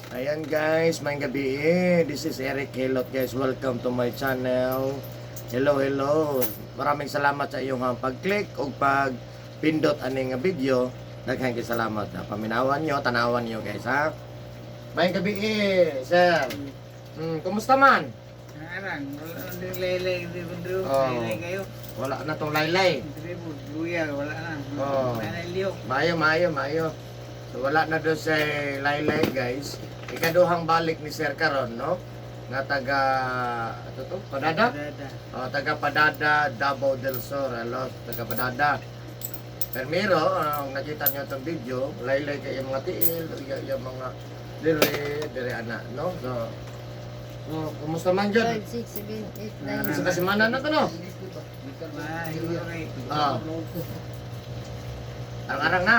Ayan guys, maayong gabii. This is Eric Hilot, guys. Welcome to my channel. Hello, hello. Maraming salamat sa iyong pag-click o pag-pindot aning nga video. Daghang kay salamat. Paminawan nyo, tanawan nyo, guys, ha. Maayong gabii, sir. Kumusta man? Arang, wala na din laylay, di ba dro? Oo. Laylay kayo. Wala na tong laylay. Tribo, luya, wala na. Oo. Wala na liyok. Maayo, maayo, maayo. So wala na doon sa laylay, guys. Ikaduhang balik ni Sir karon, no? Nga taga, ano to? Padada? Dada. Oh, taga Padada, Davao del Sur. Hello, taga Padada. Permiro, ang nakita niyo itong video, laylay kay yung mga tiil, yung mga dire, dire ana, no? So, kumusta man dyan? 5, 6, 7, 8, 9. Isa ka semana na to, no? Maayo kay. Ah. Arang-arang na.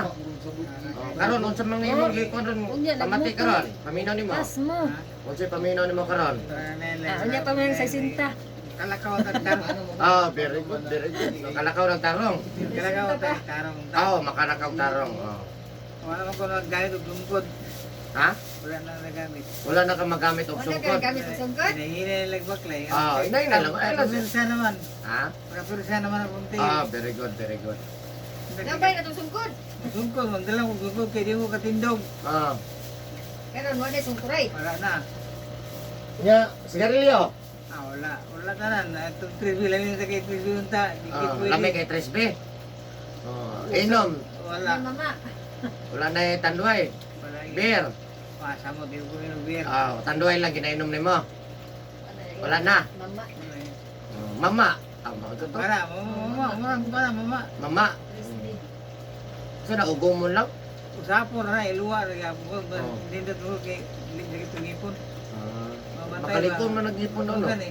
Oh, karon unsa man imong gikon ron? Unya, Pamati nagmuto. karon. Paminaw nimo. Pas mo. Unsay paminaw nimo karon? Ah, unya pa man sa sinta. Kalakaw tag tarong. Ah, very good, very good. Makalakaw ng tarong. Kalakaw tag tarong. Ah, oh, makalakaw tarong. Oh. Wala man ko nagamit og lungkod. Ha? Wala na nagamit. Wala na kang magamit og Wala ka sungkod. gamit sa sungkod? Hinahina lang baklay. Ah, hinahina lang. Ay, lang. Kapirsa naman. Ha? Kapirsa naman ang punti. Ah, very good, very good. Nabay na itong sungkod. Sungkod, magdala ko sungkod kay di mo katindog. Ah. Karon wala na sungkuray. Wala na. Nya, sigarilyo. Ah, wala. Wala tanan. Itong 3B lang yun sa kay 3B unta. Di Ah, pwede. lami kay 3B. Oh, inom. Wala. Ay, mama. Wala na yung tanduay. Wala. Beer. Ah, samo, di ko yung beer. Ah, tanduay lang ginainom nimo. Wala na. Mama. Oh, mama. Tama ito to. Para, mama, mama, mama, para, mama. Mama. Crispy. So naugong mo lang. Usapo na na, iluwa, na ko, Oh. nindot mo kay, hindi ka tungipon. Ah. Mamatay Makalikon man nagipon no, no. Gani.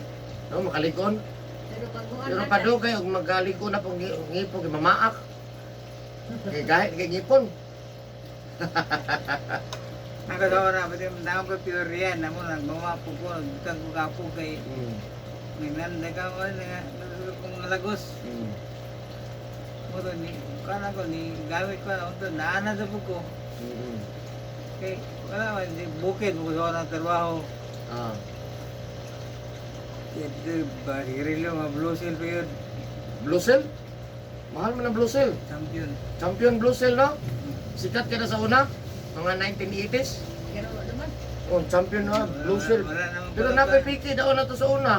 No, makalikon. Pero pag buwan Pero na. padugay og magalikon na pong ngipon kay mamaak. Kay gahit kay ngipon. Ang kasawa na, pati ang ko pure yan, amo nang mama po ko, nagtang ko kapo kay, nagnanda ka mo, kung mga lagos. Mo to, ni, kana ko, ni, gamit ko na, ito, naana sa po ko. Kay, wala man, di, bukid, mo ko ng trabaho. Ah. Ito, ba, sigarilyo, mga blue seal pa yun, Blue Cell? Mahal man ang Blue Cell. Champion. Champion Blue Cell, no? Sikat ka na sa una, mga 1980s. Pero wala naman. Oh, champion na, Blue Cell. Wala naman Pero pala- napipiki daw na to sa una.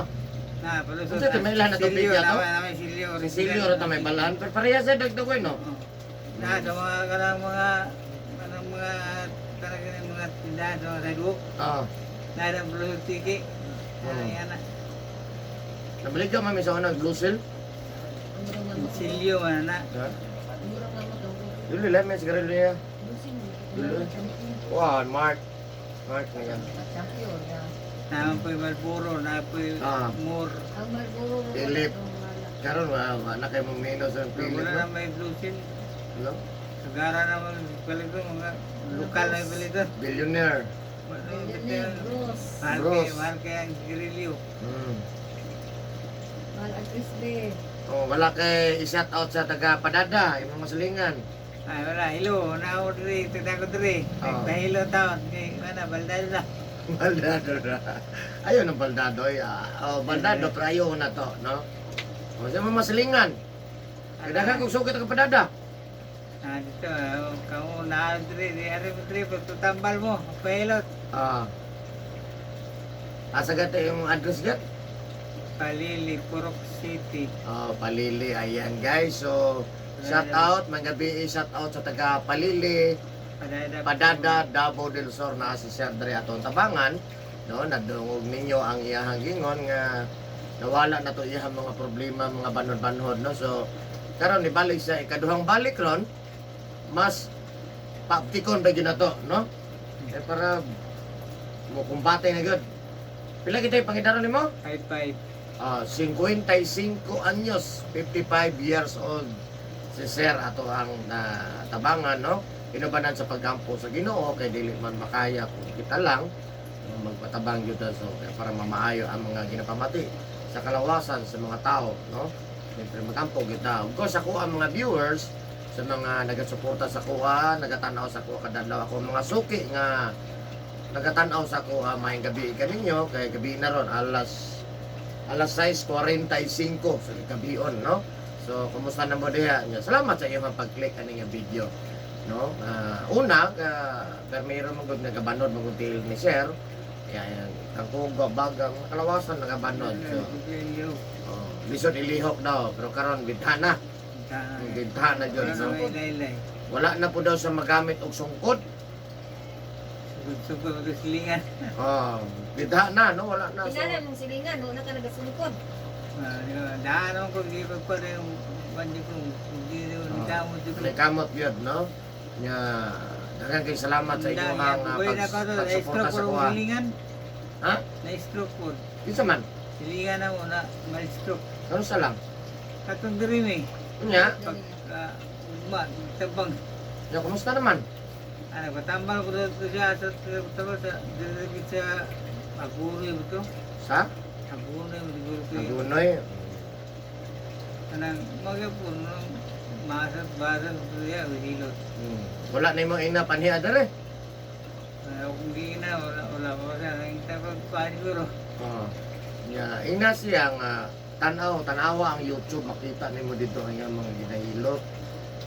Na, palusot. Unsa ito, may ilan na to, Silyo, bigya to? Naman, silyo. Si Silio ra ta may balaan. Pero pareha sa dagdagoy, no? Oo. Na, sa mga kanang mga talaga ng mga tindahan sa mga sidewalk, Ah. na ang palusot tiki. Oo. Yan na. Nabalik ka mami sa una, Blue Cell. Ang murang mama. Silyo man na. Ha? Ang murang mama daw. Dili lang may sigarilyo niya. Lusin. Dili. Wow, Mark. Mark na yan. Champion. Yeah. Naman po'y Marlboro, na po'y Ah. More. Ang Marlboro. Wala Philip. itong wala. Karon wa na kay mong minus ang Pero pilit, wala no? na may blue seal. No? Sagara naman palito, mga lokal na palito. Billionaire. Wala na, Billionaire, Gross. Mahal Bros. kaya, mahal kaya ang sigarilyo. Mahal ang crispy. Oh, wala kay i-shout out sa taga Padada, imong masalingan. Ay, wala. Hello, na ako diri, tita ko diri. Oo. Nagpahilo taon. Kay, wala, baldado na. Baldado na. Ayun ang baldado. Ay, oh, baldado, pero ayaw na to, no? O, sa mga masalingan. Kaya daghang kung sukit ang Padada. Ah, dito, kamu na diri, di ari mo diri, pagtutambal mo, pahilot. Ah. Asa gata yung address gat? Palili, Purok City. Oh, Palili. Ayan, guys. So, shout out, mga gabi, shout out sa taga Palili, Padada. Padada, Davao del Sur na si Sir Dre atong tabangan, no? Nadungog ninyo ang iyahang gingon nga nawala na to iyahang mga problema, mga banhod-banhod, no? So karon ibalik sa ikaduhang balik ron, mas paaptikon ba gyud na to, no? Eh, para mo kumbate na gyud. Pila kitay pangidaron nimo? 5-5. Ah, 55 anyos, 55 years old si Sir ato ang tabangan, no? Inubanan sa paggampo sa Ginoo kay dili man makaya kung kita lang magpatabang gyud ta. So kaya para mamaayo ang mga ginapamati sa kalawasan sa mga tao, no? Siyempre magampo kita. Of course, ako ang mga viewers, sa mga nagasuporta sa kuha, nagatanaw sa kuha kadadlaw, ako mga suki nga Nagatan-aw sa ako, maayong gabi kaninyo kay gabi na ron, alas alas 6:45 sa gabion, no? So kumusta na mo diha? Nya, salamat sa iyong pag-click ani nga video, no? Una, permiro man gud nagabanod man gud til ni sir. Ayan, kangkugo bagang kalawasan nagabanod. So, oh, lisod ilihok daw, pero karon bidhana, bidhana jud, no? Wala na po daw sa magamit og sungkod. Sugod-sugod ko silingan. Oh, bidhana, no? Wala na. So, Kinala mong silingan, wala ka nagasungkod. Daan ko di pa pa yung bandi ko. Hindi ko nidamo ko. May kamot yun, no? Nya, daghan kay salamat sa inyong pagsuporta sa kuha. Silingan. Ha? Na-stroke po. Kinsa man? Silingan na mo na ma-stroke. Ano sa lang? Katong diri mi. Nya, Pag ugma, tabang. nya kumusta naman? Ano, patambal ko dito siya sa tabang sa diri sa Agunoy ba to? Sa? Agunoy mo siguro to. Nagunoy. Kanang magyapon nang masat-basat siya hilot. Wala na imong ina panhiya dere. Ano kung di na wala wala pa siya nang tapag pa siguro. Oh. Nya, ina siya nga tanaw, tanawa ang YouTube, makita nimo dito ang iyang mga ginahilot.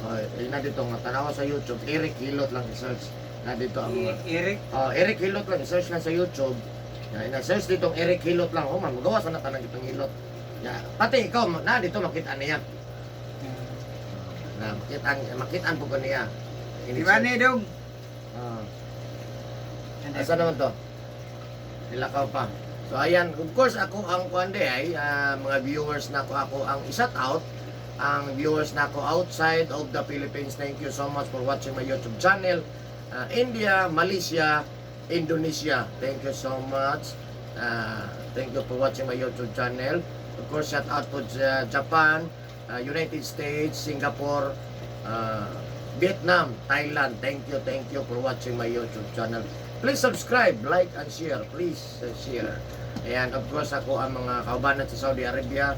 Oh, ina dito nga tanawa sa YouTube, Eric Hilot lang i-search na dito ang mga Eric. Oh, Eric Hilot lang, i-search lang sa YouTube. Ya, ina-search dito ang Eric Hilot lang. Oh, man, magawa sana tanang itong Hilot. Ya, pati ikaw na dito makita niya. Na makita makitaan po ko niya. Di ba ni dong? Ah. Asa naman to? Nilakaw pa. So ayan, of course ako ang kuan ay mga viewers na ako ang i-shout out ang viewers na ako outside of the Philippines. Thank you so much for watching my YouTube channel. India, Malaysia, Indonesia. Thank you so much. Thank you for watching my YouTube channel. Of course, shout out to Japan, United States, Singapore, Vietnam, Thailand. Thank you for watching my YouTube channel. Please subscribe, like, and share. Please share. Ayan, of course, ako ang mga kaubanan sa Saudi Arabia.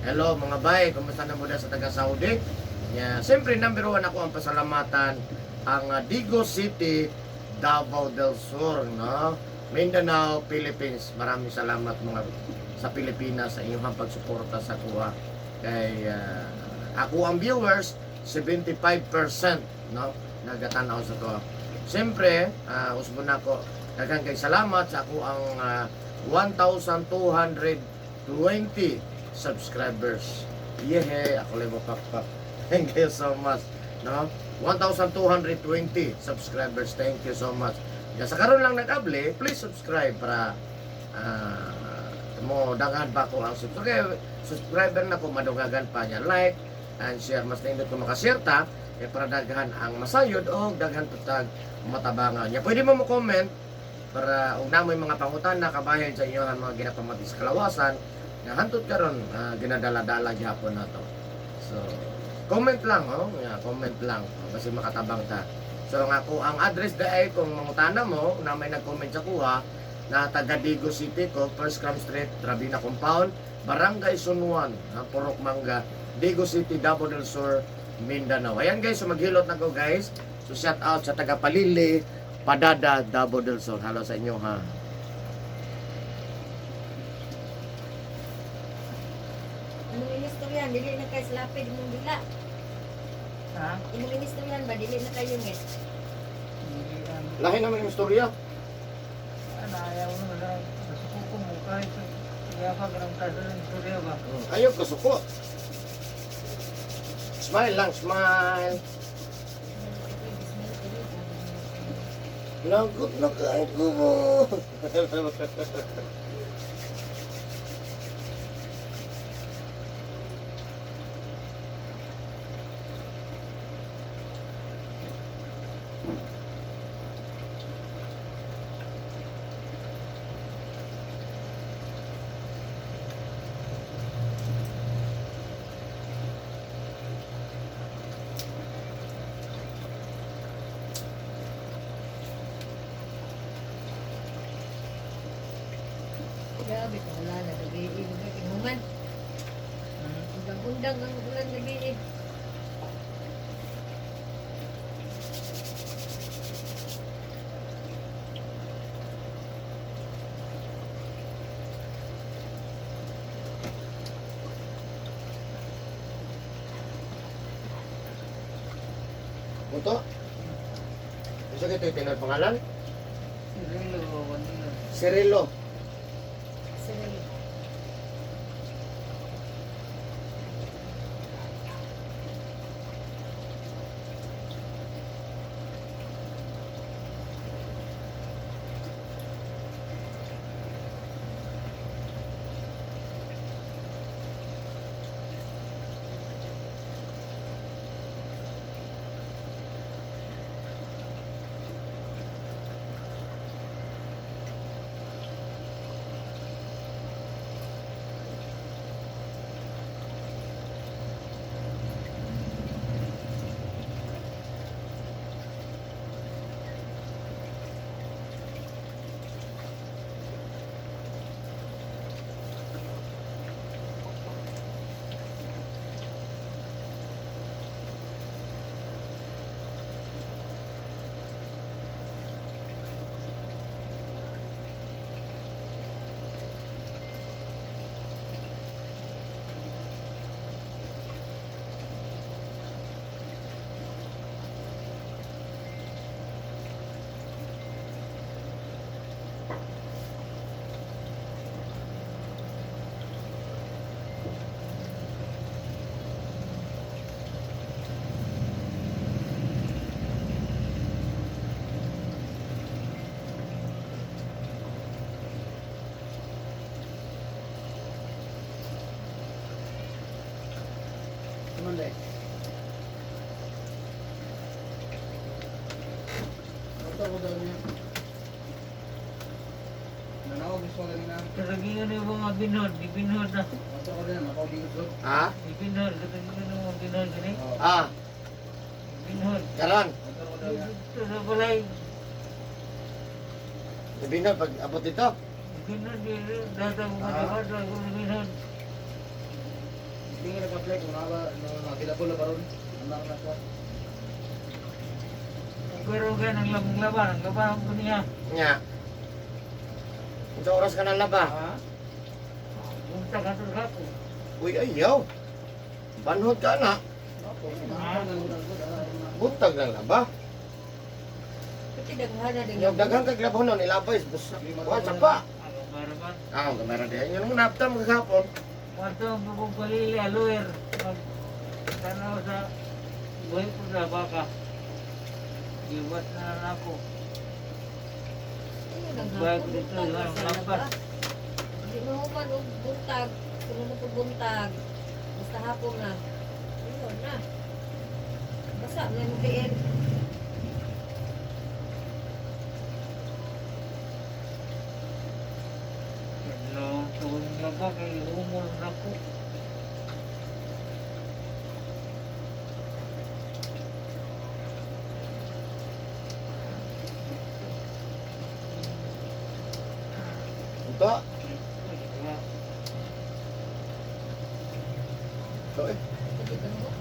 Hello mga bay, kumusta na muna sa taga Saudi? Yeah, siyempre, number one ako ang pasalamatan ang Digo City, Davao del Sur, no? Mindanao, Philippines. Maraming salamat mga sa Pilipinas sa inyong pagsuporta sa kuha. Kay ako ang viewers, 75%, no, nagatanaw sa kuha. Siyempre, usbon nako, daghan kay salamat sa ako ang 1,220 subscribers. Yehe, ako lang mapakpak. Thank you so much. No? 1,220 subscribers. Thank you so much. Ya, sa karon lang nag-able, please subscribe para mo daghan pa ko ang subscriber na ko madugagan pa niya like and share mas nindot ko makashare ta eh, para daghan ang masayod o daghan tutag matabangan niya. Pwede mo mo comment para og namoy mga pangutana kabahin sa inyo ang mga ginapamati sa kalawasan nga hantot karon ginadala-dala gihapon nato. So comment lang, oh, nga comment lang, oh, kasi makatabang ta. So nga ko ang address daay kung mangutana mo na may nag-comment sa kuha na taga Digo City ko, First Cram Street, Rabina Compound, Barangay Sunwan, ha, Purok Mangga, Digo City, Davao del Sur, Mindanao. Ayan guys, so maghilot na ko guys. So shout out sa taga Palili, Padada, Davao del Sur. Hello sa inyo ha. Anong inistoryan? Dili na kayo sa lapid imong dila. Ha? Imong inistoryan ba? Dili na kayo ngit. Lahi naman yung istorya. Ano, ayaw mo na nasuko ko mo kahit kaya pa ganang kaso ng surya ba? Ayaw kasuko. Smile lang, smile. Lagot na kahit ko mo. Grabe ka ulan na gabi. Lugar tinguman. Undang-undang ang ulan gabi. Muto? Isa kito yung tinod pangalan? Cirilo o Juanilo. Cirilo. Cyril. Monday. Ito ko daw niya. Nanawag gusto ko na. Katagingan yung mga binhod, gibinhod na. Ito ko din, ako dito. Ha? Gibinhod, katagingan yung mga binhod gani. Ah, Binhod. karon. Ito ko daw niya. Dito sa balay. Sabi na, pag abot dito. Binhod, data ko mga data ko binhod. Hindi nga nag-apply kung naka, available na ba ron? Ano na ko? Pero kaya nang labang laban, ang laban ko niya. Nya. Ito oras ka ng laba. Ha? Punta ka to sa. Uy, ayaw. Banhod ka na. Ako, Buntag ng laba. Pati daghana din. Yung daghan kag labon nun, ilabay. Wa, sapa. Ako maraman. Ah, kamera diyan. Yung napta mo kagapon. Wato ang bukong palili, aluer. Mag tanaw sa buhay ko sa baka. Iwas na lang ako. Ayun, ang Bayad hapon, dito, buntag ang sa lampas. laba. Hindi mo human og buntag. Sunod ko buntag. Basta hapon na. Ayun na. Basa na yung diin. Long kong laba kay humol na ko. Ito. Ito eh. Pati ganun.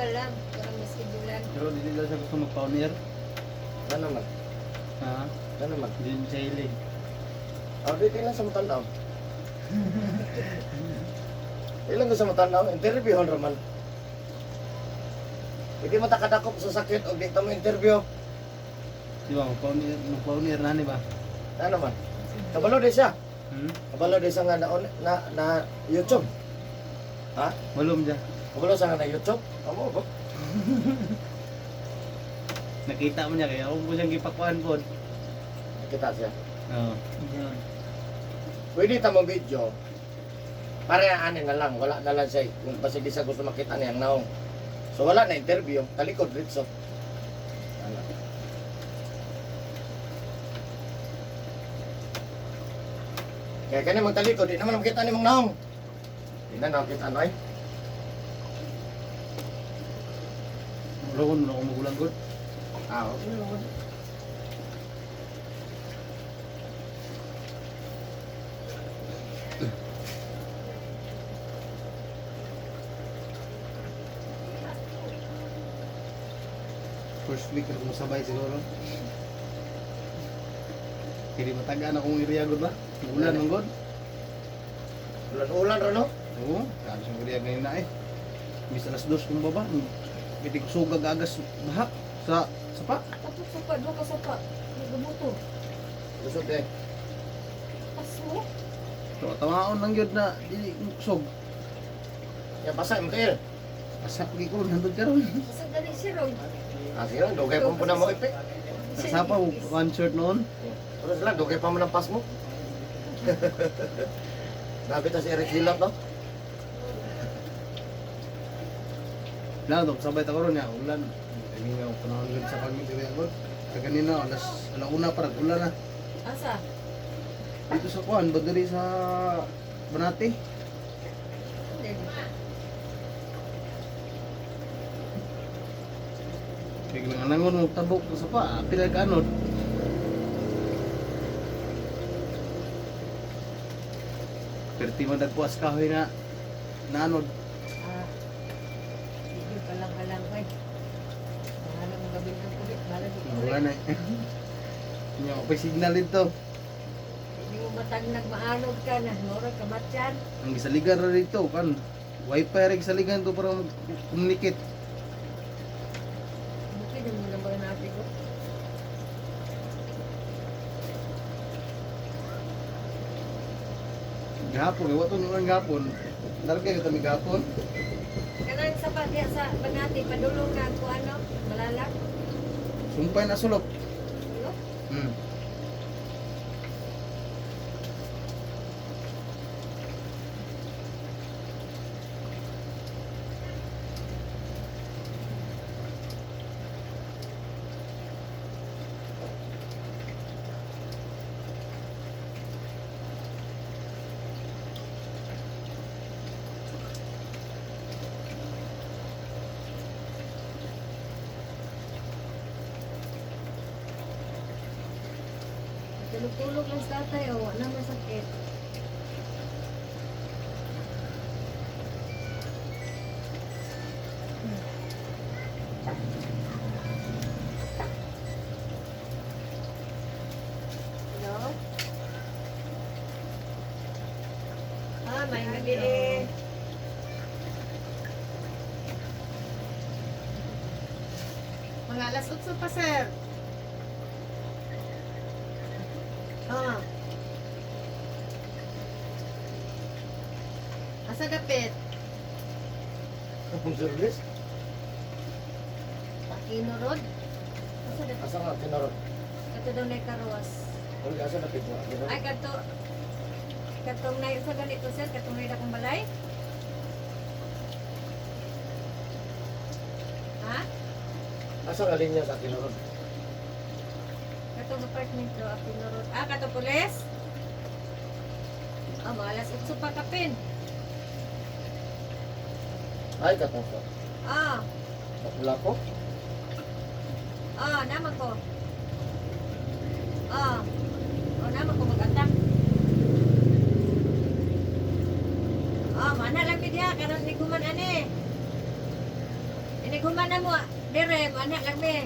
Tawagan lang para maskedulan. Pero dili lang siya gusto magpa-on air. Ano man? Ha? Ano man? Hindi mo siya hilig. Oh, dito lang sa matanaw. Ilang ko sa matanaw, interview hon raman. Hindi mo takadakop sa sakit og di ta mo interview. Di ba, magpa-on air na ni ba? Ano man? Kabalo di siya. Hmm? Kabalo di siya nga na, na, na YouTube. Ha? Walom siya. Kabalo siya nga na YouTube. Amo ba? Nakita mo niya kaya ako po siyang gipakuan po. Kita siya. Oo. Pwede ta mo video. Para ani na lang, wala na lang siya. Kung basig di siya gusto makita niyang naong. So wala na interview, talikod dito. Ano? Kaya kani magtalikod, di naman makita ni mong naong. Di na nakita no ay. Wala ko, wala ko magulang god. Ah, okay naman. First week ako masabay siguro. Kaya matagaan akong area god ba? Ulan man god. Ulan-ulan ra no? Oo, grabe siyang area ngayon na eh. Bis 2:00 kung baba. Pwede ko sugag agas bahak sa sapa. Tapos sapa, doon ka sapa. Nagabuto. Lusot eh. Pasmo. So, tawaon lang yun na dili kusog. Ya basa mo tail. Asa pagi ko nandun karon. Basta dali siya ron. Ah, sige lang, dugay pa mo na mo ipi. Sapa mo one shirt noon. Terus lang, dugay pa mo ng pas mo. Dapat ta si Eric Hilot no? Lang to sabay ta karon ya ulan. Kami nga panahon gud sa kami diri agad. Kaganina alas 1:00 para ulan na. Asa? Dito sa kuan, ba diri sa Banati? Hindi. Kay nga nangon mo tabok sa pa, pila ka anod. Perti man dagpuas kahoy na naanod. Ah. Hindi pa lang alang ay. Bahala mo gabi ng kulit. Bahala di kulit. Wala na eh. Nya pa signal dito. Hindi mo matagnag maanod ka na. Mura ka matyan. Ang gisaligan ra dito kan. Wifi ra gisaligan to para mag-communicate. Bukid ang mga ba natin ko. Gahapon, kay waton ulan gahapon. Larga kita mi gahapon. Kanang sa pa diya sa Banati, padulong ka kung ano, malalak. Sumpay na sulok. Ano? Tulog-tulog lang sa tatay, oh, wala masakit. Hello? Ah, may gabi eh. Mga 8:00 pa, sir. Ah, Asa dapit? Ang service. Aquino Road. asa na? Asa nga kinarot? Kato daw na karuwas. Uy, asa na pito? Ay, kato. Katong na sa ganito, sir. Katong na akong balay. Ha? Asa nga linya sa kinarot? Katong apartment do, Aquino Road. Ah, kato pulis? Ah, mga 8:00 pa kapin. Ay, katong sa. Ah, Wala ko. ah, naman ko. Ah, oh, naman ko mag-atak. Ah, mana lang diha karon ni kuman ani. Inighuman na mo, dire, anak lang me.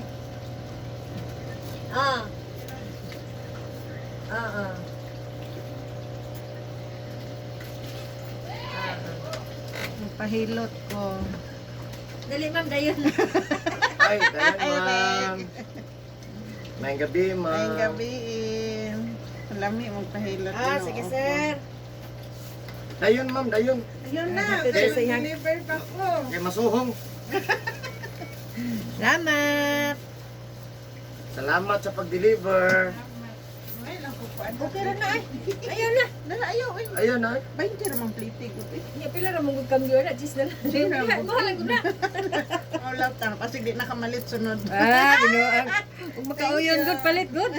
Ah. Ah, ah. Ah, ah. Pahilot ko. Dali ma'am, dayon. Ay, dayon ma'am. Maayong gabi, ma'am. Ngayong gabi eh. Lami mong pahilot. Ah, sige sir. Dayon ma'am, dayon. Ayun na, Hapit siya sa iyang- deliver pa ko. Kay masuhong. Salamat. Salamat sa pag-deliver. Ay, lang ko pa. Okay ra na ay. Ayun na. Dala ayaw eh. Ayun na. 20 ra man plate ko eh. Nya pila ra mong kambyo na, jis na lang. Jis na lang. Mahal lang gud na. Wala ta kasi di na kamalit sunod. Ah, binuang. Ug makauyon gud palit gud.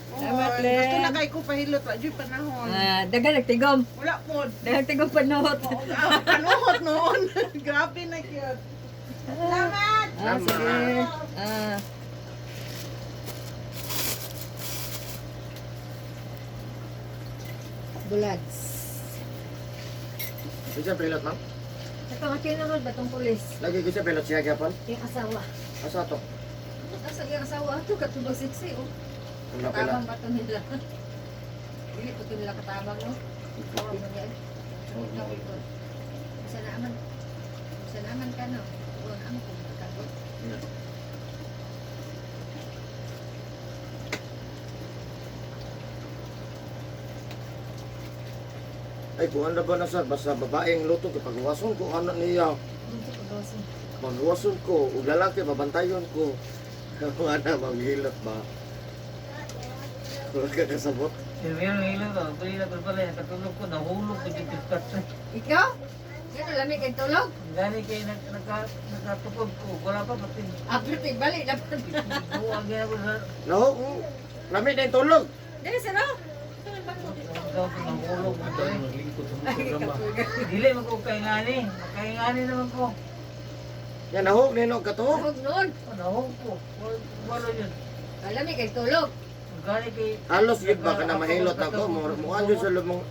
Salamat, Oo, Len. Gusto na kay ko pahilot wa jud panahon. Ah, daghan nagtigom. Wala pod. Daghan tigom panuhot. Oo, ah, Panuhot noon. Grabe na cute. Salamat. Ah, sige. Ah. Bulags. Isa pilot ma'am. Ito ang kinarod ba tong pulis? Lagi ko siya pilot siya gyapon. Yung asawa. Asa to? Asa yung asawa ato katubag siksi oh. Wala pila. Katabang ba to nila? Dili po to nila katabang no? Awa mo niya. eh. Sa naaman. Sa naaman ka no. Wa ang ko makagot. Yeah. Ay, kuhan na ba na sir? Basta babaeng luto kay pagwason ko anak niya. Unsa pagawason? Pagwason ko, ug lalaki babantayon ko. Ana maghilot ba? Wala ka kasabot. Pero hilo to, pili na ko pala, katulog ko, nahulog ko dito sa Ikaw? Gano lami kay tulog? Gani kay nakatukod ko, wala pa pati. Apre balik na pa. Buwag niya ako sa No, lami na yung tulog. Dili sir oh. Ito ang bangko. Ikaw ko nahulog ko. Ito ang maglingkod sa mga programa. Dili man ko kaingani, makaingani naman ko. Yan nahog nino ka to. Huwag noon. Oh, nahulog ko. Wala yun. Lami kay tulog. Gani kay Halos gid ba ka na mahilot ako mo mo adyo sa lumong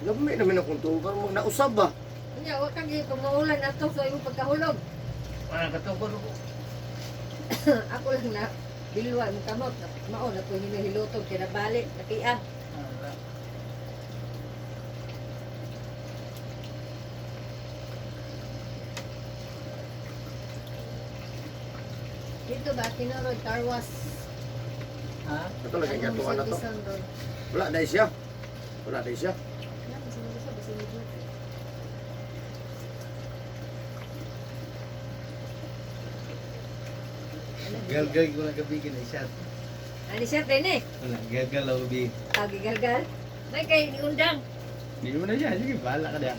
lami na min akong tubar mo nausab ba. Unya wa kang pamaulan ato sa imong pagkahulog. Wala katukod ko. Ako lang na bilwa mo kamot na mao na ko hinahilotog kay nabalik nakian. Dito ba kinarod Carwas? Ha? Ito lagi gatuan na to. Quezon Road. Wala dai siya. Wala dai siya. Wala, basta mag-isa, basta mag-isa. Galgal ko na gabi kinay shot. Ani siya din eh. Wala, galgal ako gabi. Agigalgal. May kay undang. Hindi mo na siya, sige, bahala ka na.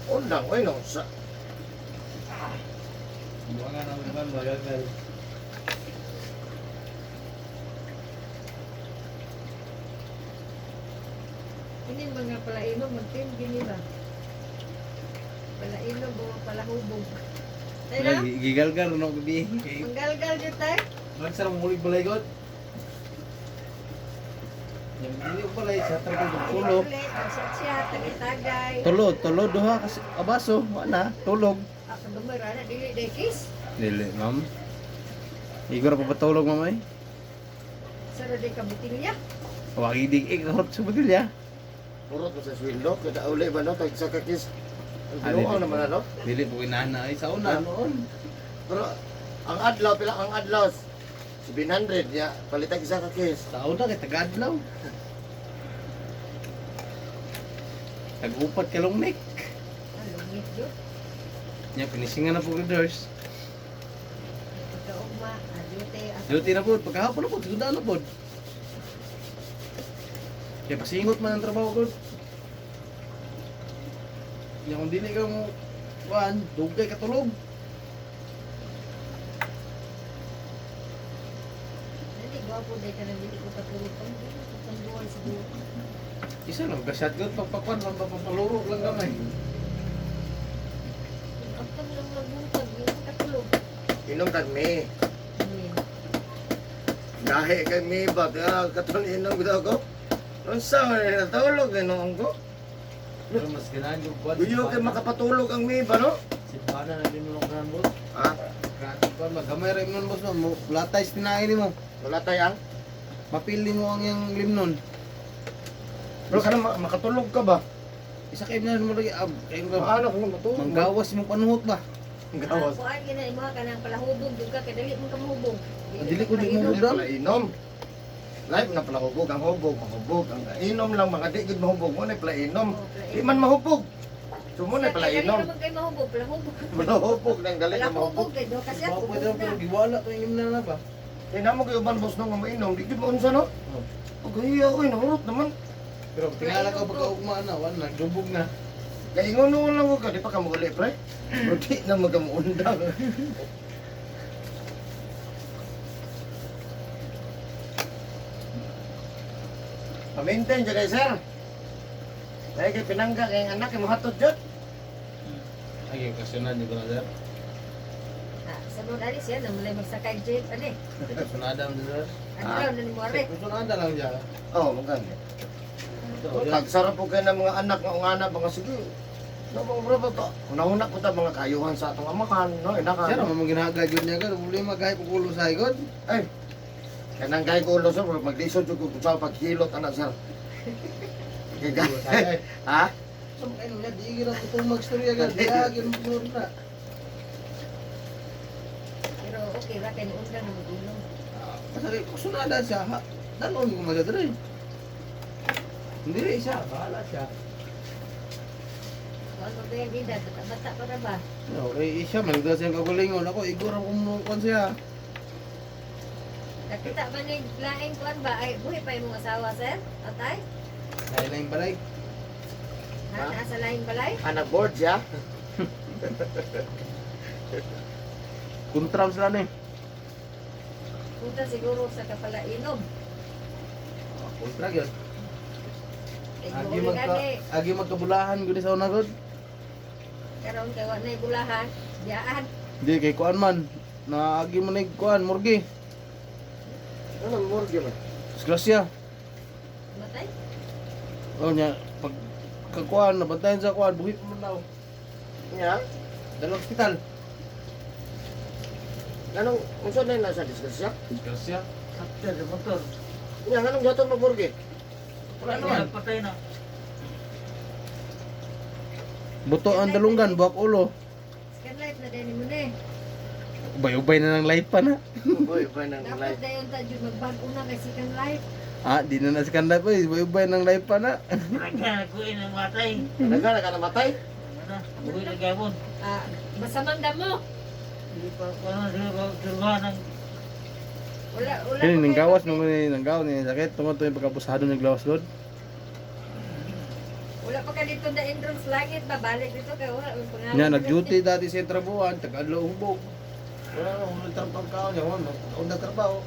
Undang oy no sa Buka nga naman naman, magalgal. Ini mga palainom magtim gini ba? Palainom o palahubog. Tayo na. Gigalgal no gabi. Manggalgal jud tay. Magsarang mulig balay god. Yang dili ko balay sa tarong tulog. Siya siya tagay-tagay. Tulo, tulo duha kasi abaso, wala, tulog. Ako gamay ra na dili day kiss. Dili, ma'am. Igor pa patulog ma'am ay. Saro day ka butilya. Wagi dig ik hot sa butilya. Purot mo sa sweldo kada uli ba no tag sa kakis. Ang Ah, binuang dili. naman ano. Dili po inana ay sa una noon. Pero ang adlaw pila ang adlaw 700 ya palitag isa ka kiss. Sa una kay tagadlaw. Tag-upat ka long neck. Ah, lungit jud. Nya finishingan na po leaders. Pagkaugma, duty, Duty na po, pagkahapon na po, sugdaan na po. Kaya pasingot man ang trabaho ko. Nya kung dili ka mo kuan, dugay ka tulog. Dili gwapo day ka nang dili ko katulog pang dili ko panduan siguro. Isa lang ka shotgun pagpakuan lang papaluro lang gamay. Ang lang nagbungkag, dili ko katulog. Inom kag mi. Hmm. Gahi kay mi ba kaya katon inom gid ako. Unsa man ni natulog inom ko. Pero mas ganahan yung kwan. Guyo kay makapatulog ang may ba no? Silvana na din mo ganahan boss. Ha? Grabe pa, magamay ra imnon boss no. Latay sa tinain nimo. Wala tayo ang. Mapili mo ang iyang limnon. Pero kana makatulog ka ba? Isa kay imnon mo lagi ab kay mo Paano kung matulog? manggawas imong panuhot ba. Gawas. Kuan gina imo ka nang palahubog jud ka kay dali mo ka mahubog. Ah, dili ko di mo Dili pala inom. Live na pala hubog ang hubog, mahubog ang inom lang mga di gid mahubog mo na pala inom. Di man mahubog. So mo na pala inom. Dali man kay mahubog, palahubog. Mahubog nang dali na Palahubog mahubog. kay do kasi Ba ako pwede na. pero giwala to yung imnon na ba. Kay namo kay uban boss no nga mainom, di gid maunsa no. Oh. Paghiya oy nahurot naman. Pero tingala ka pagkaugma na, wala na jubog na. Kay ingon noon lang ko ka di pa ka mauli pre. Pero di na magamuundang. Pamintin jud kay sir. Dahil kay pinangga kay ang anak kay mohatod jud. Ay, kasunod ni ko na sir. Ah, sa mga alis yan, namulay magsakay jeep, ani. Kasunada mo sir. Ano raw na ni More? Kasunada lang diya. Oh, maganda. Tagsara po kayo ng mga anak nga ungana mga sige. No, mga bro ba to? Una-una po ta mga kayuhan sa atong amakan, no? Inakan. Sir, mo ginagad yun niya ka, problema gay ko kulo sa igod. Ay. Kanang gay ko ulo sir, maglisod jud ko sa paghilot anak sir. Kay Ha? So kayo niya di gira ko tong magstorya ka, di agin mo na. Pero okay ra kay ni undang na mag-inom. Kasi kasunada siya, ha. Dalon ko magadre. Hindi rin siya, bahala siya. Kuan pa ba yan, edad, bata pa ra ba? Okay, siya, manigda siyang kagulingon. Ako, igor ang kumukuan siya. Nakita ba ni laing kuan ba? Ay, buhi pa imong asawa, sir? Atay? Dahil na yung balay. Ha? Ha? Nasa laing balay? Anak board siya. Kuntram sila na eh. Punta siguro sa kapalainom. Kontra yun. Kay Agi mauli magka, gani. agi magkabulahan gud sa una gud. Karon kay wa nay bulahan, diyaan. Di kay kuan man. Na agi mo na kuan morgue. Ano morgue man? Disgrasya. Matay? Oh nya pag kakuan nabantayan sa kuan buhi pa man daw. Nya, Dalawang ospital. anong unsa na nasa disgrasya? Disgrasya. Sakto sa motor. Nya nganong gaton magmorgue? Wala naman. Patay na. Buto ang dalunggan, buwak ulo. Second life na din mo na eh. Ubay-ubay na ng life pa na. Uy, pa nang Dapat life. dayon ta jud magbag-o na kay second life. Ah, di na na si life eh. Ubay-ubay ng life pa na. Nagkuin ang matay. Nagana ka namatay? Ano? Buhi na gabon. Ah, masamang damo. Hindi pa ano sila pa turban ang Wala wala. Kini pa nang kayo gawas papel. mo ni nang gawas ni sakit tungod to yung pagkapusado ng gawas lod. Wala pa ka dito na entrance langit ba balik dito kay wala ang pangalan. Nya nag-duty dati sa trabuhan, tagadlaw hubog. Wala na hulog tarong pagkaon niya, wala na trabaho.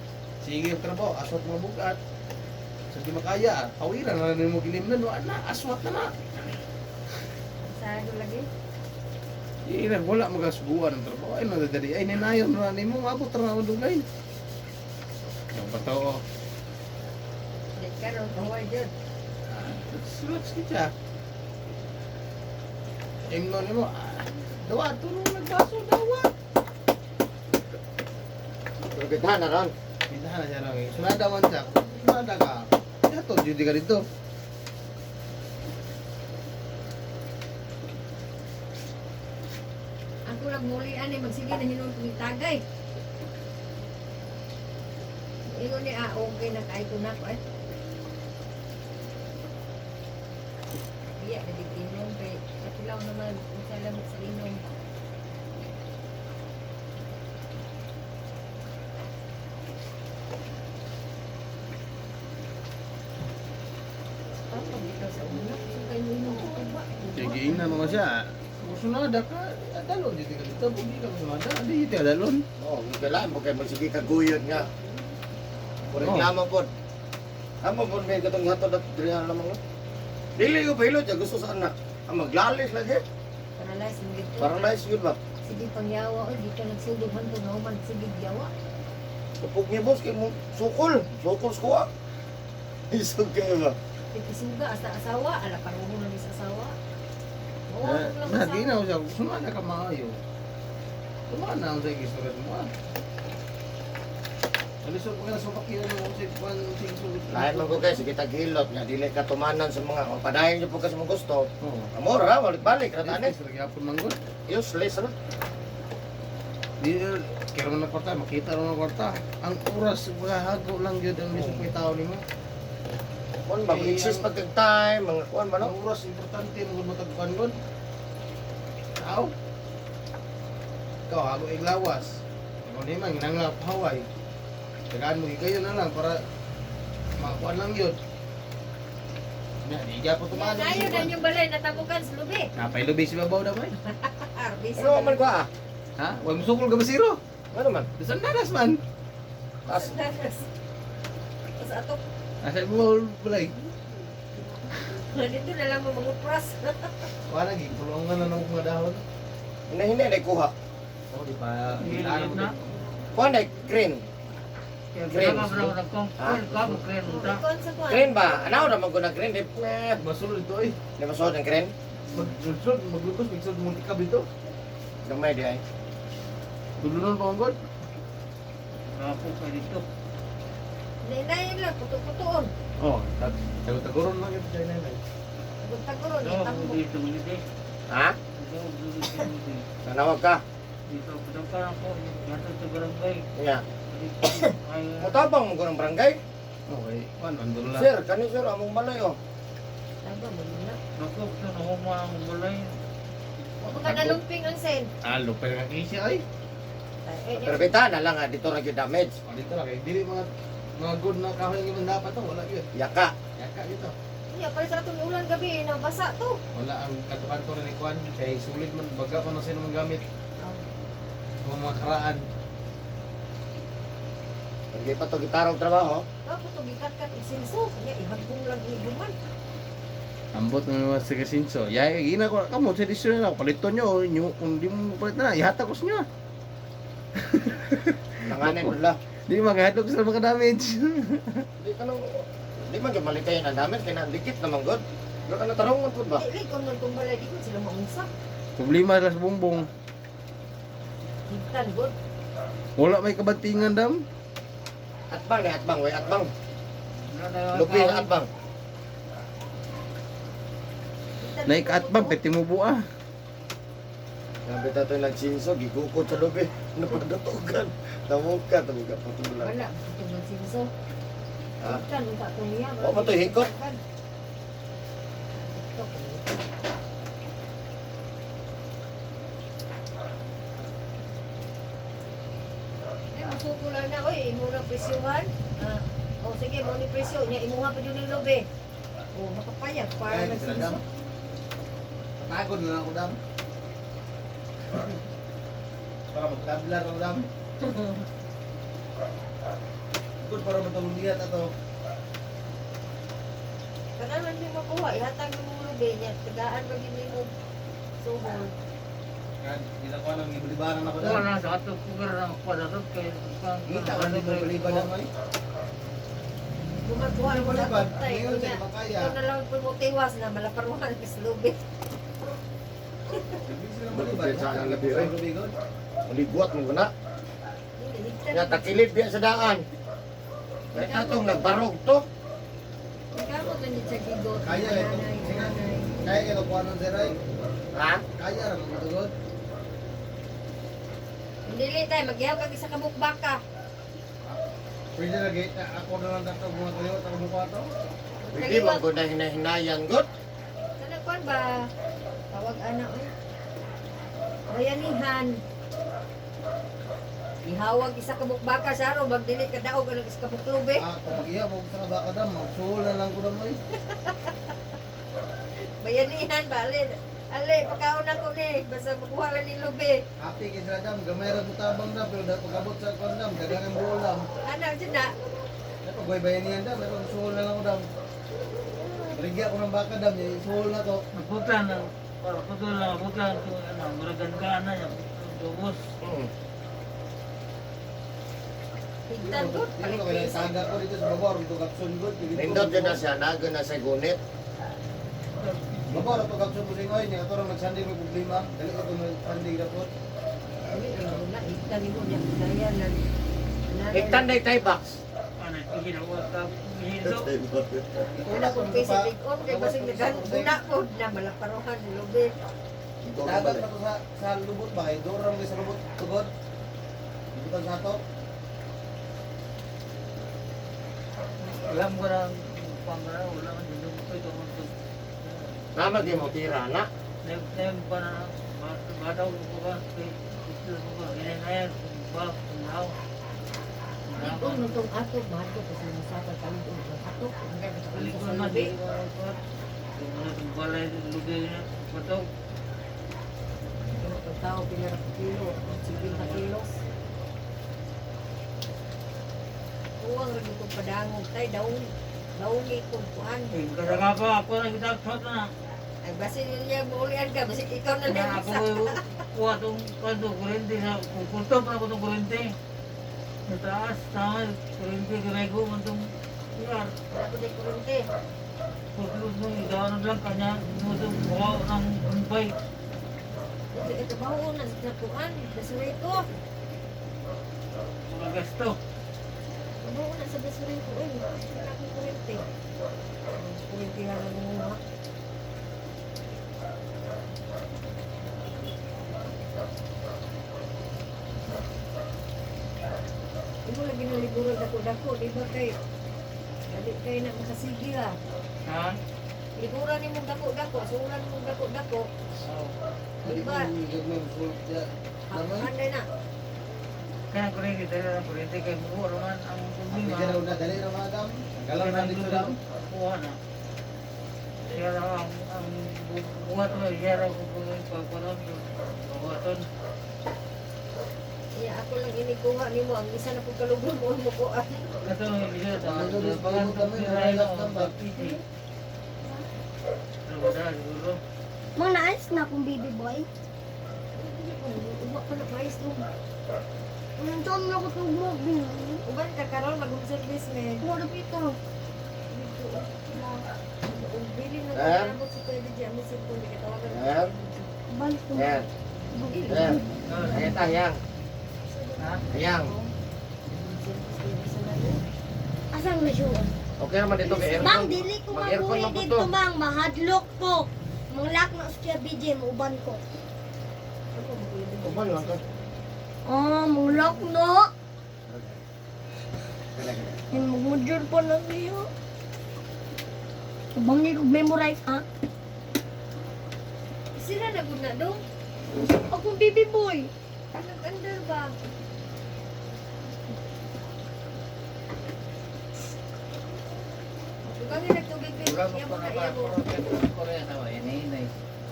Sige ang trabaho, aswat mga bugat. Sa di makaya, awiran na nimo gilimnan, wala na, aswat na na. Sado lagi. Di na wala magasuguan ang trabaho. Ay nadadali ay ninayon na nimo abot ra na dugay. Ang bato. Oh. Di karon kaway jud. Ah, Slots kita. Ingnon nimo, ah, dawa tulong nagbaso dawa. Pero bitahan na ron. Pintahan na siya lang eh. Sunada man siya. Sunada ka. Yato, duty ka dito. Ang kulag muli ani magsige na hinuon kong tagay. Ingon ni ah okay na kay ko na ko eh. Iya, na di inom kay katilaw naman unsa lamit sa inom. Papa, dito sa una, so kayo inom ko ba? Sige, ingnan mo siya. Kung sunada ka, dalon dito ka dito. Kung di ka sunada, di ka dalon. Oo, oh, kailangan mo kay magsige ka guyod nga. O reklamo pod. Amo pod may katong hatod at diri na lamang. No? Dili ko pahilot ya gusto sa anak. Ang maglalis lagi. Paralyzed mo dito. Paralyzed yun ba? Sige pangyawa, oy, di ka nagsugod man kung nauman, sige yawa. Kapag niya boss kay mo sukol, sukol sa kuha. Isog kayo ba? Tigisuga, asa asawa, ala paruho na ni sa asawa. Na, ginaw siya. Sumana ka maayo. Sumana ang sa istorya mo ah. Alisod pa ka na sumakyan mo sa kuan sa isulit. Lahat man ko guys, sige tagilot nga dili ka tumanan sa mga kung padayon jud po ka sa mga gusto. Oo. Amor ra, balik-balik ra tani. Useless ra gyapon man gud. Useless ra. Di kaya man na kwarta, makita ra man kwarta. Ang oras hago lang gyud ang bisag may tao nimo. Kuan ba exist pag time, mga kuan ba no? Ang oras importante mo gud matagkuan gud. Tao. Ikaw hago iglawas. Ikaw ni man ginangla pahaway. Tagaan mo gigayon na lang para makuan lang yun. Na, di gyapon tumaan. Ayo na yung balay natabukan sa lubi. Napay lubi si babaw na bay. Arbis. Ano man ko ah? Ha? Wag mo sukol ka ba zero? Ano man? Bisan nanas man. Tas Tapos ato, Asa mo balay. dito na lang mo mga pras. Wala gi pulongan na ng mga dahon. hindi na kuha. Oh, di pa. Gilaan mo. Kuha na green. Kaya ka ba nagkong? Ka mo kaya mo ta. Kuan sa kuan. Green ba? Ano ra man ko na green? Di eh, Masulod ito eh. di ba ang green? Magsulod, maglugos, magsulod mong tikab dito. Gamay di ay. Dulunon pa manggod. Ako ka dito. Nainayin lang, puto-putoon. Oh, tago-tagoron lang ito dyan nanay. Tagod-tagoron, Daw itambok. ko dito dito. Ha? Daw ko dito dito. Nanawag ka. Dito ko ka ako. Dito sa barangay. Nya. Dito. Ay Mutabang mo ko ng barangay. Okay, kuan andun lang. Sir, kani sir among balay oh. Tama mo yun na. ako sa nahuma ang balay. Baka nalumping ang sen. Ah, lupay ka kisi ay. Eh, Pero bita na lang ah, dito ra gyud damage. Oh, dito lang kay dili mga mga good na kahoy ang imong dapat to, wala gyud. Yaka. Yaka dito. Iya, pala sa atong ulan gabi, nabasa to. Wala ang kanto-kanto na ni kuan kay sulit man baga pa na sila mga gamit mga mga karaan. Hindi pa to gitarong trabaho. Tapos to gikat-kat isinso. Kanya ihagbong lang iguman. Ambot ng mga sa kasinso. Ya, gina ko kamo sa desisyon na paliton nyo, nyo kung di mo palit na, ihatag ko sa inyo. Nanganin mo la. Di maghahatag sila mga damage. Di ka nang di man gyud malikay ang damage kay dikit naman god. Pero ka natarungon pud ba? Di, kung nang balay, di ko sila maunsa. Problema sa bumbong. Higtan, god. Wala may kabantingan dam. Atbang ni atbang, way atbang. Lupi ang atbang. Higtan, Naikaatbang pwede mo buah. Grabe ta to nagsinso, gigukod sa lubi. Napadatugan. Tamuka, tamuka patulan. Wala, itong magsinso. Ha? Higtan, unsa to niya. Wa man to hikot. Higtan. Ito, Ay, masuko lang na, oy, imo na presyuhan. Ah, oh, sige, mo ni presyo. Nya, imuha pa yun yung lobe. Oh, makapayag para Ay, sila dam. nagsinso. Patagod na lang ako dam. Para magtablar ako dam. Good para matulungihan ato. Kanaman mo makuha, ihatag mo yung lobe niya. Tagaan pa gini mo suhol. Kan, gina ko nang iblibaran ako dam. Wala sa ato kugar ang padatot kay Ngita ka nang ibliban dam ay. Gumakuha mo sa Balibad, tay. ngayon Unya, sa makaya. ito na lang po mo tiwas na malaparuhan sa lobe. Balibad sa ang labi, oy. Maligwat mo guna. Higtan. Nya takilid biya sa daan. Kay atong nagbarog to. Nagkamot na niya sa gigot. Kaya eh. Nanay, nanay. Kaya kayo kuha ng seray. Ha? Kaya ra magtugod. Dili tayo, magyaw kag isa ka bukbaka. Pwede na gate ako na lang dato mga tuyo ako mukha to. Hindi man ko na hinahinayan god. Sana kuan ba? Tawag ana oy. Bayanihan. Ihawag isa ka bukbaka sa araw, magdili ka daog anong isa ka buklubi. Ah, kung mag-iya mo sa baka dam, magsuhol na lang ko dam oy. Bayanihan ba? Ale, ale, pakaon ako ni. Basta makuha lang ni lubi. Happy kay sila dam, gamay ra mo tabang dam pero dapat pagabot sa kuan dam, daghang ang buol dam. Ana, dyan na. Dapat goy bayanihan dam, pero suhol na lang ko dam. Baligya ko ng baka dam, eh, suhol na to. Naputan na para putol na naputan ko ano muragan ka na ya tubos. Higtan ko. Dili ko kaya taga ko dito sa babor, dito kapsun god. Nindot yun na siya, nago na sa gunit. Mabor ato kapsun mo singoy niya ato nagsanding may problema. Dali ko nag-sanding rapot. Dili ra na iktan mo niya kaya na. Iktan day tay box. Ano, ginawa ka hinto. Wala ko Kung pa. basic on kay basig nagana po na malaparohan lubi. Dagat na to sa lubot ba kay doon ra sa lubot tugod. Butan sa ato. Alam ko na pangara wala man dito ko ito man to. Nama di mo tira na. Nem pa na bataw ko ba kay ito ko ba hinayang ba kung how. Kung nung ato mahal ko kasi masakal kami og ato hanggang sa Balik ko sa na lubi. di ko ko balay lugi na bataw. Ano pagtao pila ra kilo, 50 kilos. Uwang ra gyud kong padangog tay daong daongi kong kuan. Eh, kada pa ako na kita shot na. Ay basin niya maulian ka, basin ikaw na Na lang ako sa. kuha tong kanto kuryente sa kukulto pa ako tong kuryente. Sa taas, tama, kuryente ginay ko man tong CR. Wala ko day kurente. Paglut mo, iganon lang kanya, mo itong buha ng umpay. Dili ka trabaho na sa kuan, basurito. Mga gasto. Trabaho na sa basurito oy. Wala akong kurente. Kurente na lang mo. Imo lagi naliguro dako-dako, di ba kay dali kay na makasigi ha. Ha? Liguran nimo dako-dako, sulan mo dako-dako, Oo. di ba? Hapuan na. Kaya kuryente, dali lang kuryente, kay buo naman ang Abi problema. raw na dali ra madam. Galang na dito dam. Kuha na. Siya lang ang buhat mo, siya raw kung pagpanon, buhaton. Iya, ako lang inikuha nimo ang isa na pud kalugod mo mo kuan. Kato, hindi siya, Ano, bagan kami, nalagap ba? Siguro. Mang naayos na akong baby boy. Uwa pa na mais mo. Anong saan na ako tugmog? Uban ka karon mag home service man. Mura pito. Dito. Ug bili na Eh? nabot sa pwede di ami cellphone di katawagan. Yan. Balik ko. Yan. Yan. Ayan ta, yang. Ha? Yang. Asan na siya? Okay naman dito kay aircon. Mang, dili ko Mag-aircon mabuhi man po dito, to. mang. Mahadlok ko. Manglak na siya, BJ. Mauban ko. Uban lang to. Ah, manglak na. Gala, gala. Yung magmudyor pa na siya. Ubang ko memorize, ha? Sila na gud na dong. Akong baby boy. Nag-under ba? Dugangi nagtubig bin. Iya mo na iya mo.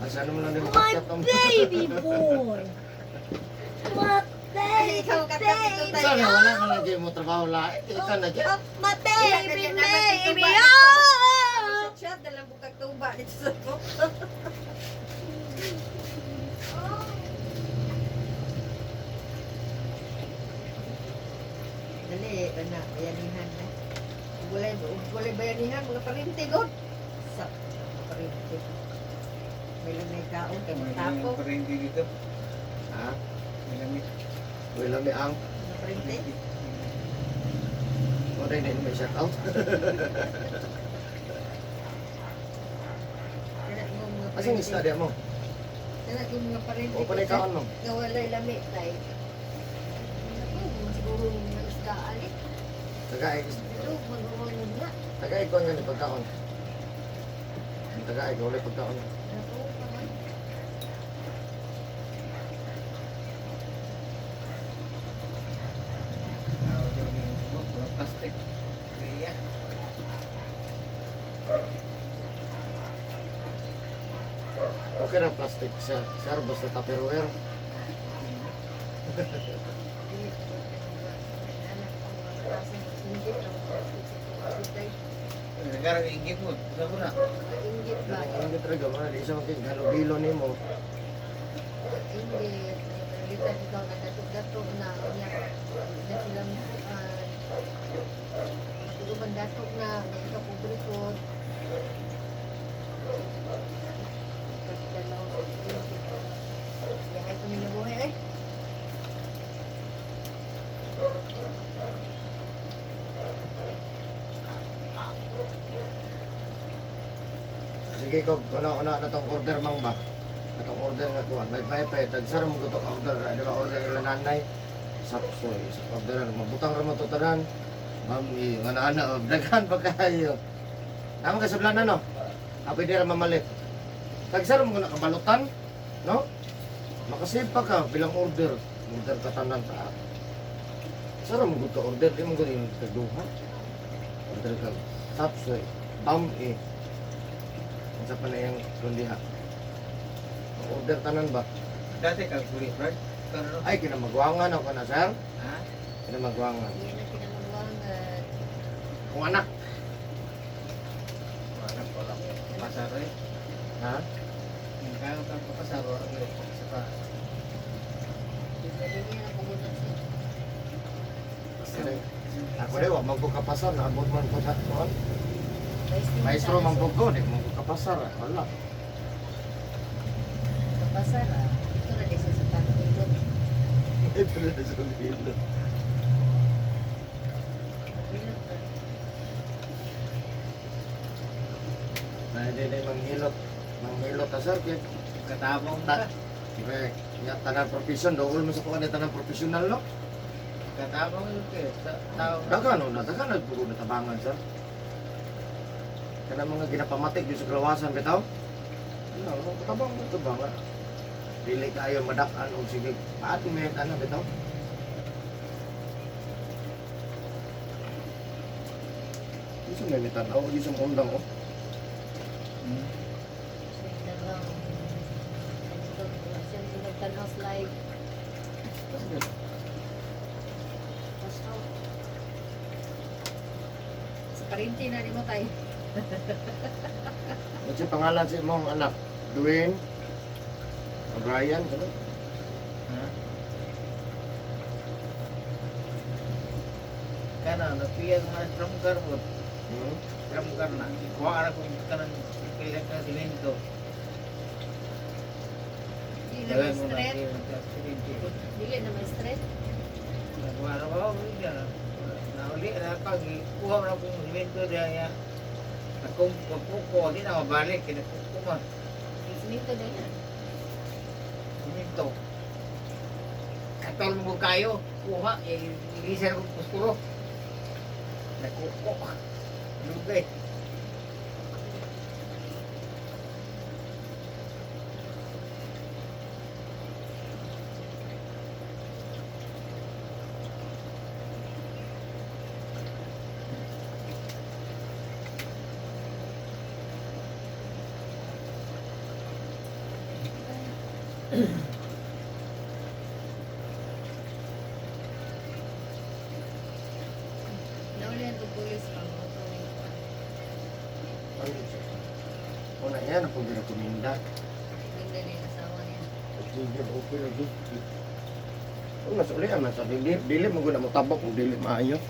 Asa naman lang din My pakyat ang- baby boy. My baby, Ikaw, kakapit baby. Sana wala ka lagi mo trabaho la. Ikaw na dyan. Oh, my baby, baby. Ah! Oh! Siya dalang bukag tuba dito sa ko. Dali, ana, bayanihan na. Walay, walay bayanihan, mga parinti, god. Sa, mga parinti. May lamay kaon, kay magtapo. Kuryente dito. Ha? May lamig. Wala mi ang. Mga parinti. Wala na may shout out. Kana mo mga Asa ni parinti. isda mo? Kana yung mga parinti. O pa kaon mo. Nga walay lami, tay. Naku, siguro mga isda, ali. Tagay Ito, mag-uwang na. tagay ko nga ni pagkaon. Tagay ko wala pagkaon. Naku, pangay. Plastic. Kaya. Okay ra plastic sir. Sir basta Tupperware. Nagkarang ingit mo. Sabi na. Inggit ba? Ang talaga man di sa maging halobilo nimo. Inggit. Nalitan ikaw na dato-dato na unya. Na silang matulungan dato na may ikaw pobre ko. Sige ko una-una na tong order mang ba. Atong order nga kuan. May pay pay tag sara mo to order, di ba order ila nanay. Sapsoy, sa order mabutang ra mo to tanan. Ma'am, i nga na ana daghan pa kayo. Tama ka sablanan no? Apoy di ra mamalit. Tag sara mo nakabalutan, no? Makasave pa ka bilang order. Order ka tanan ta. Sara mo gud ka order, di mo gud yung tagduha. Order ka. Sapsoy, bam eh. Unsa pa na iyang kundiha? Order tanan ba? Dati ka kulit, right? Kano? Ay, kinamagwangan ako na, sir. Ha? Kinamagwangan. Yan ang kinamagwangan. Kung anak. Wala ko lang. Pasaro eh. Ha? Yung kaya kang papasaro, ang iyo sa pa. Hindi niya napugutan siya. Ako rin, wa man ko kapasar. Naabot man ko sa kuan. Maestro man po ko, di man ko kapasar. Wala. Kapasar ah. Ito na din siya sa pagpilot. Ito na sa bilo. Pilot na. Na hindi na manghilot. Manghilot ta, sir. Kaya, Katabong ka. Correct. Nga, tanan profession. Dool mo sa kuan ni tanan professional, no? Katabong yun kayo. Tao. Dagan, no? Dagan, nagpugo na tabangan, sir. Kana mga ginapamatik yung sa kalawasan, bitaw? Ano, katabang mo tabangan. Dili kayo madak-an og sige. Paat mo yan, ano, bitaw? Gusto may mitanaw, gusto mo undang, oh. Siya yung dalawang. Siya yung nagtanaw sa live. Basta. Sa parinti na rin mo tayo. Ano siya pangalan sa imong anak? Dwayne? Brian? Ano? Ha? Kana, napiya mga drum car mo. Hmm? Drum car na. Ikuha na kung kanang kailan ka simento. Dili na Dala may mo na stress. simento. Dili na may stress. Nakuha na ba? Nauli na pag ikuha na kung simento diya niya. Nakumpuko, di na mabalik. Kinakuko man. May simento na yan. Simento. Katol mo kayo. Kuha. Eh, ilisan ko kuskuro. Nakuko. Lugay. Nauli ang pulis pang motor ni Juan. Ano siya? Una yan, ang pag-rekomenda. Ganda na yung asawa niya. Sige, okay lagi. Kung nasa ulian, nasa dili, dili mo guna mo tabok kung dili maayo.